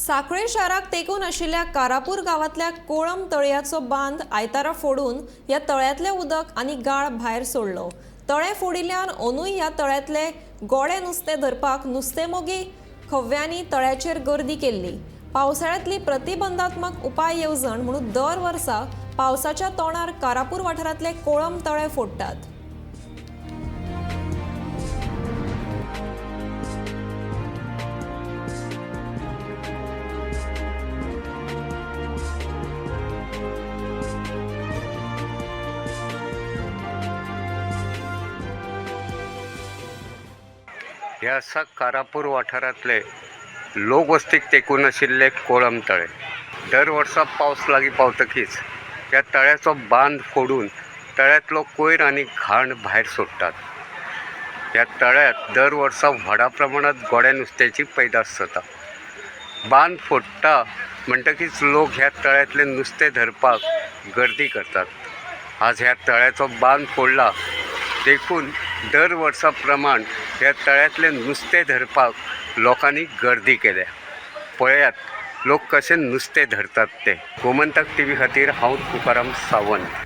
साखळे शाराक तेंकून आशिल्ल्या कारापूर गांवांतल्या कोळम तळयाचो बांद आयतारा फोडून ह्या तळ्यांतलें उदक आनी गाळ भायर सोडलो. तळें फोडिल्ल्यान अंदूय ह्या तळ्यांतले गोडे नुस्तें धरपाक नुस्तेमोगी खव्यांनी तळ्याचेर गर्दी केल्ली. पावसाळ्यांतली प्रतिबंधात्मक उपाय येवजण म्हणून दर वर्सा पावसाच्या तोंडार कारापूर वाठारांतले कोळम तळें फोडटात. हे आसा कारापूर वाठारांतले लोकवस्तीक तेंकून आशिल्ले कोळम तळें. दर वर्सा पावस लागीं पावतकीच ह्या तळ्याचो बांद फोडून तळ्यांतलो कोयर आनी घाण भायर सोडटात. ह्या तळ्यांत दर वर्सा व्हडा प्रमाणांत गोड्या नुस्त्याची पैदास जाता. बांद फोडटा म्हणटकीच लोक ह्या तळ्यांतलें नुस्तें धरपाक गर्दी करतात. आज ह्या तळ्याचो बांद फोडला देखून दर वर्सा प्रमाण ह्या तळ्यांतलें नुस्तें धरपाक लोकांनी गर्दी केल्या. पळयात लोक कशें नुस्तें धरतात तें. गोमंतक टीव्ही खातीर हांव तुकाराम सावंत.